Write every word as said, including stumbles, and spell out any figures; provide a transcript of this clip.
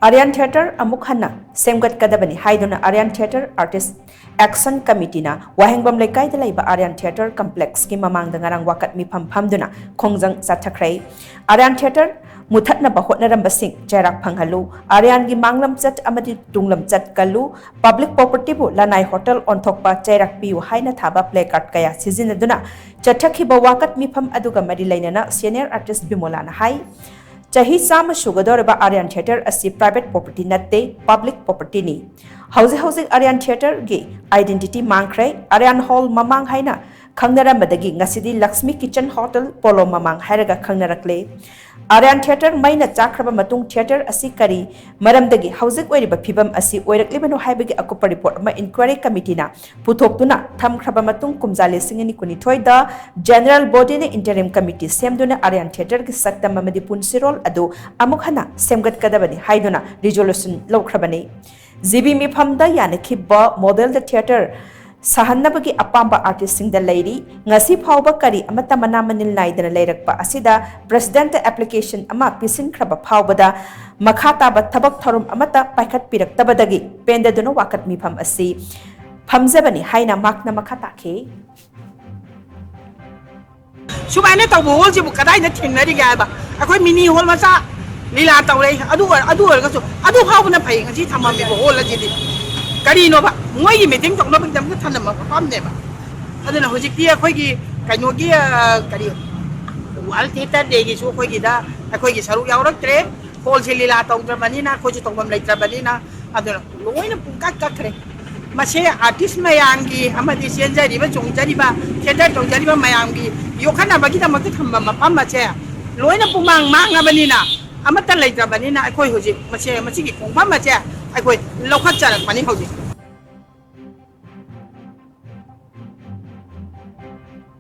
Aryan theatre ꯑꯃꯨꯛ ꯍꯟꯅ ꯁꯦꯝꯒꯠꯀꯗꯕꯅꯤ ꯍꯥꯏꯗꯨꯅ ꯑꯥꯔꯌꯥꯟ ꯊꯤꯌꯦꯇꯔ ꯑꯥꯔꯇꯤꯁ ꯑꯦꯛꯁꯟ ꯀꯃꯤꯇꯤꯅ ꯋꯥꯍꯦꯡꯕꯝ ꯂꯩꯀꯥꯏꯗ ꯂꯩꯕ ꯑꯥꯔꯌꯥꯟ ꯊꯤꯌꯦꯇꯔ ꯀꯝꯄ꯭ꯂꯦꯛꯁꯀꯤ ꯃꯃꯥꯡꯗ ꯉꯔꯥꯡ ꯋꯥꯀꯠ ꯃꯤꯐꯝ ꯐꯝꯗꯨꯅ ꯈꯣꯡꯖꯪ ꯆꯠꯊꯈ꯭ꯔꯦ꯫ ꯑꯥꯔꯌꯥꯟ ꯊꯤꯌꯦꯇꯔ ꯃꯨꯊꯠꯅꯕ ꯍꯣꯠꯅꯔꯝꯕꯁꯤꯡ ꯆꯩꯔꯥꯛ ꯐꯪꯍꯜꯂꯨ, ꯑꯥꯔꯌꯥꯟꯒꯤ ꯃꯥꯡꯂꯝꯆꯠ ꯑꯃꯗꯤ ꯇꯨꯡꯂꯝꯆꯠ ꯀꯜꯂꯨ, ꯄꯕ꯭ꯂꯤꯛ ꯄ꯭ꯔꯣꯄꯔꯇꯤꯕꯨ ꯂꯅꯥꯏ ꯍꯣꯇꯦꯜ ꯑꯣꯟꯊꯣꯛꯄ ꯆꯩꯔꯥꯛ ꯄꯤꯌꯨ ꯍꯥꯏꯅ ꯊꯥꯕ ꯄ꯭ꯂꯦ ꯀꯥꯔꯗ ꯀꯌꯥ ꯁꯤꯖꯤꯟꯅꯗꯨꯅ ꯆꯠꯊꯈꯤꯕ ꯋꯥꯀꯠ ꯃꯤꯐꯝ ꯑꯗꯨꯒ ꯃꯔꯤ ꯂꯩꯅꯅ ꯁꯦꯅꯤꯌꯔ ꯑꯥꯔꯇꯤꯁ ꯕꯤꯃꯣꯂꯥꯅ ꯍꯥꯏ, ꯆꯍꯤ ꯆꯥꯝꯃ ꯁꯨꯒꯗꯧꯔꯕ ꯑꯥꯔꯌꯥꯟ ꯊꯤꯌꯦꯇꯔ ꯑꯁꯤ ꯄ꯭ꯔꯥꯏꯚꯦꯠ ꯄ꯭ꯔꯣꯄꯔꯇꯤ ꯅꯠꯇꯦ, ꯄꯕ꯭ꯂꯤꯛ ꯄ꯭ꯔꯣꯄꯔꯇꯤꯅꯤ꯫ ꯍꯧꯖꯤꯛ ꯍꯧꯖꯤꯛ ꯑꯥꯔꯌꯥꯟ ꯊꯤꯌꯦꯇꯔꯒꯤ ꯑꯥꯏꯗꯦꯟꯇꯤꯇꯤ ꯃꯥꯡꯈ꯭ꯔꯦ꯫ ꯑꯥꯔꯌꯥꯟ ꯍꯣꯜ ꯃꯃꯥꯡ ꯍꯥꯏꯅ ꯈꯪꯅꯔꯝꯕꯗꯒꯤ ꯉꯁꯤꯗꯤ ꯂꯛꯁꯃꯤ ꯀꯤꯆꯟ ꯍꯣꯇꯦꯜ ꯄꯣꯂꯣ ꯃꯃꯥꯡ ꯍꯥꯏꯔꯒ ꯈꯪꯅꯔꯛꯂꯦ꯫ ꯑꯥꯔꯌꯥꯟ ꯊꯤꯌꯦꯇꯔ ꯃꯩꯅ ꯆꯥꯛꯈ꯭ꯔꯕ ꯃꯇꯨꯡ ꯊꯤꯌꯦꯇꯔ ꯑꯁꯤ ꯀꯔꯤ ꯃꯔꯝꯗꯒꯤ ꯍꯧꯖꯤꯛ ꯑꯣꯏꯔꯤꯕ ꯐꯤꯕꯝ ꯑꯁꯤ ꯑꯣꯏꯔꯛꯂꯤꯕꯅꯣ ꯍꯥꯏꯕꯒꯤ ꯑꯀꯨꯞꯄ ꯔꯤꯄꯣꯔꯠ ꯑꯃ ꯏꯟꯀ꯭ꯋꯥꯏꯔꯤ ꯀꯃꯤꯇꯤꯅ ꯄꯨꯊꯣꯛꯇꯨꯅ ꯊꯝꯈ꯭ꯔꯕ ꯃꯇꯨꯡ, ꯀꯨꯝꯖꯥ ꯂꯤꯁꯤꯡ ꯑꯅꯤ ꯀꯨꯟꯅꯤꯊꯣꯏꯗ ꯖꯦꯅꯔꯦꯜ ꯕꯣꯗꯤꯅ ꯏꯟꯇꯔꯤꯝ ꯀꯃꯤꯇꯤ ꯁꯦꯝꯗꯨꯅ ꯑꯥꯔꯌꯥꯟ ꯊꯤꯌꯦꯇꯔꯒꯤ ꯁꯛꯇꯝ ꯑꯃꯗꯤ ꯄꯨꯟꯁꯤꯔꯣꯜ ꯑꯗꯨ ꯑꯃꯨꯛ ꯍꯟꯅ ꯁꯦꯝꯒꯠꯀꯗꯕꯅꯤ ꯍꯥꯏꯗꯨꯅ ꯔꯤꯖꯣꯂꯨꯁꯟ ꯂꯧꯈ꯭ꯔꯕꯅꯤ꯫ ꯖꯤꯕꯤ ꯃꯤꯐꯝꯗ ꯌꯥꯅꯈꯤꯕ ꯃꯣꯗꯦꯜꯗ ꯊꯤꯌꯦꯇꯔ ꯁꯥꯍꯟꯅꯕꯒꯤ ꯑꯄꯥꯝꯕ ꯑꯥꯔꯇꯤꯁꯁꯤꯡꯗ ꯂꯩꯔꯤ꯫ ꯉꯁꯤ ꯐꯥꯎꯕ ꯀꯔꯤ ꯑꯃꯠꯇ ꯃꯅꯥ ꯃꯅꯤꯜ ꯅꯥꯏꯗꯅ ꯂꯩꯔꯛꯄ ꯑꯁꯤꯗ ꯄ꯭ꯔꯦꯁꯤꯗꯦꯟꯠꯇ ꯑꯦꯄ꯭ꯂꯤꯀꯦꯁꯟ ꯑꯃ ꯄꯤꯁꯤꯟꯈ꯭ꯔꯕ ꯐꯥꯎꯕꯗ ꯃꯈꯥ ꯇꯥꯕ ꯊꯕꯛ ꯊꯧꯔꯝ ꯑꯃꯠꯇ ꯄꯥꯏꯈꯠꯄꯤꯔꯛꯇꯕꯗꯒꯤ ꯄꯦꯟꯗꯗꯨꯅ ꯋꯥꯀꯠ ꯃꯤꯐꯝ ꯑꯁꯤ ꯐꯝꯖꯕꯅꯤ ꯍꯥꯏꯅ ꯃꯍꯥꯛꯅ ꯃꯈꯥ ꯇꯥꯈꯤ꯫ ꯁꯨꯃꯥꯏꯅ ꯇꯧꯕ ꯍꯣꯜꯁꯤꯕꯨ ꯀꯗꯥꯏꯗ ꯊꯦꯡꯅꯔꯤꯒꯦ ꯍꯥꯏꯕ? ꯑꯩꯈꯣꯏ ꯃꯤꯅꯤ ꯍꯣꯜ ꯃꯆꯥ ꯂꯤꯂꯥ ꯇꯧꯔꯦ, ꯑꯗꯨ ꯑꯣꯏ-, ꯑꯗꯨ ꯑꯣꯏꯔꯒꯁꯨ ꯑꯗꯨ ꯐꯥꯎꯕꯅ ꯐꯩ꯫ ꯉꯁꯤ ꯊꯝꯃꯝꯃꯤꯕ ꯍꯣꯜ ꯑꯁꯤꯗꯤ ꯀꯔꯤꯅꯣꯕ? ꯃꯣꯏꯒꯤ ꯃꯤꯇꯤꯡ ꯇꯧꯅꯕꯒꯤꯗꯃꯛꯇ ꯊꯝꯂꯝꯕ ꯃꯐꯝꯅꯦꯕ꯫ ꯑꯗꯨꯅ ꯍꯧꯖꯤꯛꯇꯤ ꯑꯩꯈꯣꯏꯒꯤ ꯀꯩꯅꯣꯒꯤ, ꯑ, ꯀꯔꯤ, ꯋꯥꯔꯜ ꯊꯤꯌꯦꯇꯔ ꯗꯦꯒꯤꯁꯨ ꯑꯩꯈꯣꯏꯒꯤꯗ ꯑꯩꯈꯣꯏꯒꯤ ꯁꯔꯨꯛ ꯌꯥꯎꯔꯛꯇ꯭ꯔꯦ꯫ ꯍꯣꯜꯁꯦ ꯂꯤꯂꯥ ꯇꯧꯗ꯭ꯔꯕꯅꯤꯅ, ꯑꯩꯈꯣꯏꯁꯨ ꯇꯧꯐꯝ ꯂꯩꯇ꯭ꯔꯕꯅꯤꯅ, ꯑꯗꯨꯅ ꯂꯣꯏꯅ ꯄꯨꯡꯀꯛ ꯀꯛꯈ꯭ꯔꯦ꯫ ꯃꯁꯦ ꯑꯥꯔꯇꯤꯁ ꯃꯌꯥꯝꯒꯤ ꯑꯃꯗꯤ ꯆꯦꯟꯖꯔꯤꯕ, ꯆꯣꯡꯖꯔꯤꯕ, ꯊꯤꯌꯦꯇꯔ ꯇꯧꯖꯔꯤꯕ ꯃꯌꯥꯝꯒꯤ ꯌꯣꯛꯈꯠꯅꯕꯒꯤꯗꯃꯛꯇ ꯊꯝꯕ ꯃꯐꯝ ꯑꯁꯦ ꯂꯣꯏꯅ ꯄꯨꯡꯃꯥꯡ ꯃꯥꯡꯉꯕꯅꯤꯅ, ꯑꯃꯠꯇ ꯂꯩꯇ꯭ꯔꯕꯅꯤꯅ, ꯑꯩꯈꯣꯏ ꯍꯧꯖꯤꯛ ꯃꯁꯦ, ꯃꯁꯤꯒꯤ ꯈꯣꯡꯐꯝ ꯑꯁꯦ ꯑꯩꯈꯣꯏ ꯂꯧꯈꯠꯆꯔꯛꯄꯅꯤ ꯍꯧꯖꯤꯛ꯫